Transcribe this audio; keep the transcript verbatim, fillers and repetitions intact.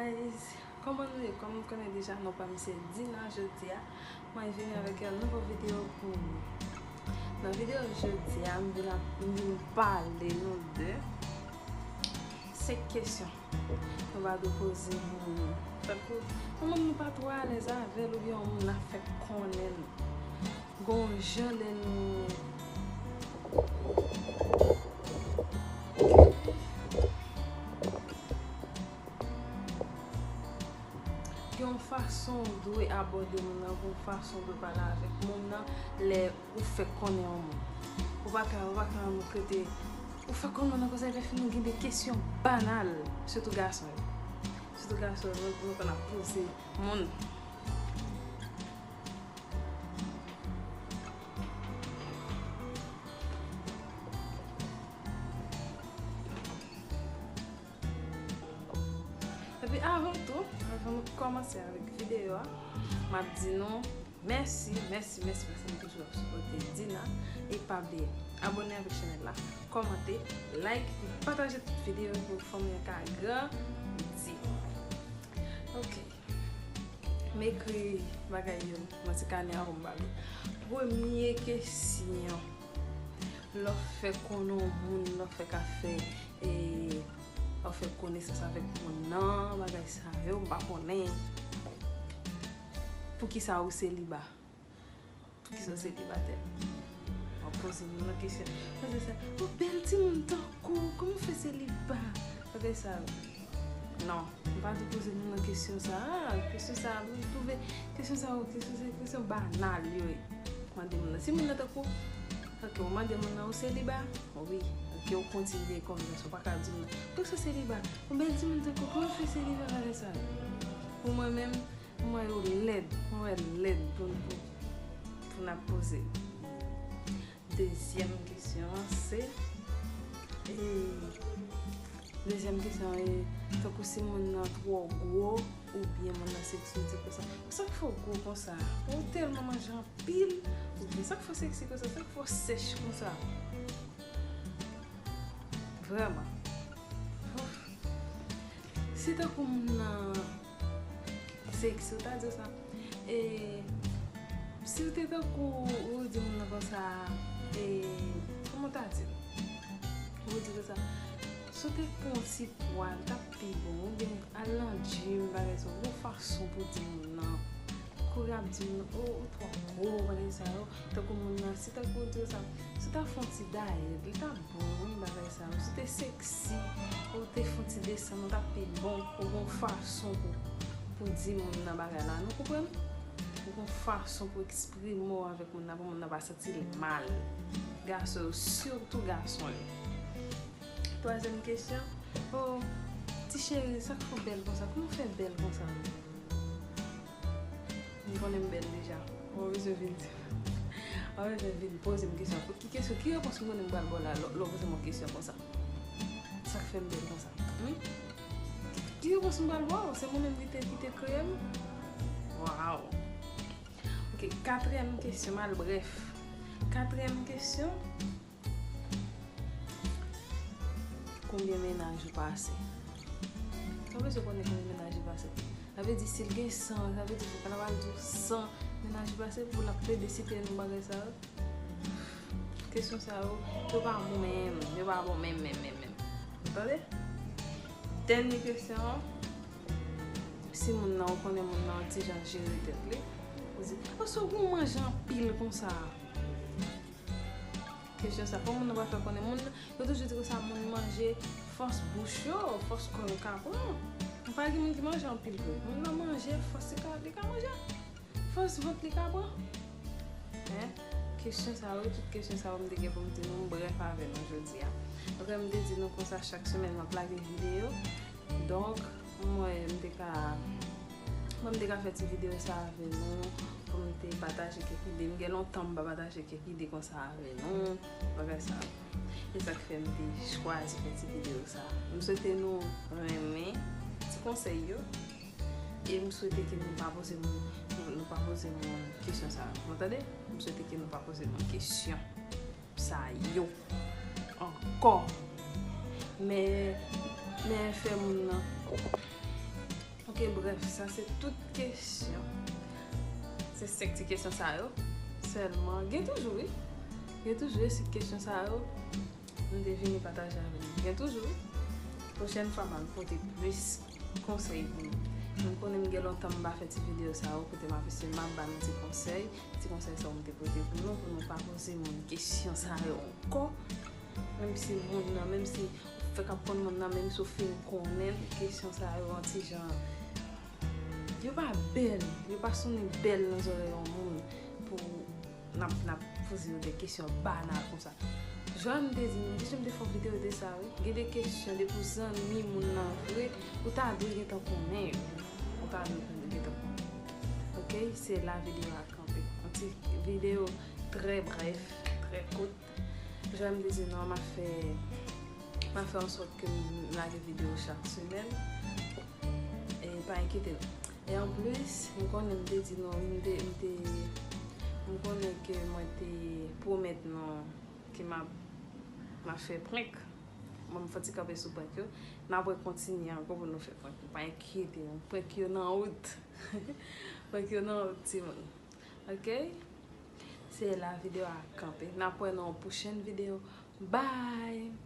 Guys, kòman nou ye? Kòm nou konnen deja, non pa m se Dina. Jodi a, mwen vini avèk yon nouvo videyo pou nou. Nan videyo jodi a, m vin ap, m vin pale nou de senk kesyon nou pa dwe poze moun. Tankou, yon moun nou pa twò alèz avè l oubyen yon moun n ap fè konnen l. Gon jan lè nou Gen yon fason w dwe abòde moun nan, gen yon fason w dwe pale avèk moun nan lè ou fèk konnen yon moun. Ou pa ka, ou pa ka annik rete, ou fèk konnen moun nan konsa, epi fini gen de kesyon banal, sitou gason yo. Sitou gason yo, nou, nou konn ap poze moun. Epi avan tou, avan nou kòmanse avèk videyo a, m ap di nou mèsi, mèsi, mèsi paske nou toujou ap sipòte Dina. E pa bliye, abòne avèk chanèl la, kòmante, like, pataje tout videyo pou fanmi an ka grandi. Ok. M ekri bagay yo nan ti kanè a pou m ba nou. Premye kesyon. Lè w fèk konnen yon moun, lè w fèk ap fè, e, lè w fèk konesans avèk moun nan, bagay sa yo, m pa konnen. Poukisa ou seliba? Poukisa w selibatè? W ap poze moun nan kesyon. Poze sa, "O, bèl timoun tankou, kòman w fè seliba?" Bagay sa yo. Non, m pa dwe poze moun nan kesyon sa a. Kesyon sa a, m twouve kesyon sa yo, kesyon sa, kesyon banal yo ye. Mande moun nan. Si moun nan tankou, ok, ou mande moun nan, "Ou seliba?" Wi. Ok, ou kontinye konversasyon. Ou pa ka di moun nan, "Poukisa w seliba?" "O, bèl timoun tankou, kòman w fè seliba?" Bagay sa yo. Pou mwen menm, Mwen yo lèd, mwen wè lèd pou, pou, pou n ap poze. Dezyèm kesyon an se, e, dezyèm kesyon an e, tankou si moun nan twò gwo, oubyen moun nan seksi, ou di konsa, "Sa k fè w gwo konsa? Ou tèlman manje anpil, oubyen sa k fè w seksi konsa? Sa k fè w sèch konsa?" Vrèman. Ouf. Si tankou moun nan seksi, ou ta di sa. E, si w te tankou, ou di moun nan konsa, e, kòman w ta di l? Ou di konsa, si w te pran yon ti pwa, l t ap pi bon, oubyen al nan gym, bagay sa, yon fason pou di moun nan. Kouri ap di moun nan, "O, ou twò gwo," bagay sa yo. Tankou moun nan, si tankou w di konsa, si w ta fè yon ti dayèt, li t ap bon, wi, bagay sa yo. Si w te seksi, ou te fè yon ti desann, ou t ap pi bon, ou gon fason pou, pou di moun nan bagay la. Nou konprann? Ou gon fason pou eksprime w avèk moun nan, pou moun nan pa santi l mal. Gason yo, sitou gason yo. Twazyèm kesyon. O, ti cheri, sa k fè w bèl konsa? Kòman w fè bèl konsa? M konnen m bèl deja. Ou pa bezwen vin di. Ou pa bezwen vin poze m kesyon. Ki kesyon, ki repons m konnen m pral ba w la, lè, lè w poze m yon kesyon konsa? Sa k fè m bèl konsa? Hmm? Ki repons m pral ba w? Se mwen menm ki te, ki te kreye m? Waw! Ok, katriyèm kesyon, m al brèf. Katriyèm kesyon, konbyen mennaj ou pase? Sa w bezwen konnen konbyen mennaj li pase. Sa vle di, si l gen san, sa vle di, fòk la pral di w san mennaj li pase pou l ap plede site non bagay sa yo. Kesyon sa yo, yo pa bon menm, yo pa bon menm, menm, menm, menm. Ou tande? Dènye kesyon an, si moun nan, ou konnen moun nan ti jan jere tèt li, ou di, "Paske w gon manje anpil konsa." Kesyon sa, fò moun nan pa fè konnen moun nan, yo toujou di konsa moun manje fòs bouch yo, fòs kò yo ka pran. Pa gen moun ki manje anpil vre. Moun nan manje fòs li ka, li ka manje. Fòs vant li ka pran. Hein? Kesyon sa yo, tout kesyon sa yo m te gen pou m di nou, m brèf avè nou jodi a. Donk, m te di nou konsa chak semèn m ap lage videyo. Donk, mwen, m te ka, mwen, m te ka fè ti videyo sa avè nou, pou m te pataje kèk ide. M gen lontan m pa pataje kèk ide konsa avè nou, bagay sa yo. E sa k fè m te chwazi fè ti videyo sa. M swete nou renmen ti konsèy yo. E m swete ke nou pa poze moun, nou, nou pa poze moun kesyon sa yo. Ou tande? M swete ke nou pa poze moun kesyon sa yo ankò. Men, men fè moun nan Ok, bref, sa se tout kesyon. Se senk ti kesyon sa yo sèlman. Gen toujou, wi. Gen toujou, e si kesyon sa yo, m te vini pataje avè nou. Gen toujou, wi. Pwochèn fwa, m ap pote plis konsèy pou nou. M konnen m gen lontan m pa fè ti videyo sa yo, kote m ap eseye m ap ba nou ti konsèy. Ti konsèy sa yo m te pote pou nou, pou nou pa poze moun kesyon sa yo ankò. Menm si moun nan, menm si ou fèk ap konn moun nan, menm si ou fin konnen l, kesyon sa yo an ti jan, yo pa bèl, yo pa sonnen bèl nan zòrèy yon moun pou n ap, n ap poze yo de kesyon banal konsa. Jan m te di nou, deja m te fè yon videyo de sa, wi. Gen de kesyon, depi w zanmi moun nan vre, ou ta dwe gentan konnen yo. Ou ta dwe gentan konnen. Ok, se la videyo a kanpe. Yon ti videyo trè brèf, trè kout. Jan m te di nou, m ap fè, m ap fè an sòt ke m lage videyo chak semèn. E pa enkyete nou. E anplis, m konnen m te di nou, m te, m te, m konnen ke mwen te pwomèt nou ke m ap, m ap fè prank. Mwen, m fè ti kanpe sou prank yo. N ap kontinye ankò pou nou fè prank yo. Pa enkyete nou. Prank yo nan wout. Prank yo nan wout, timoun. Ok? Se la videyo a kanpe. N ap wè nan yon pwochèn videyo. Bye!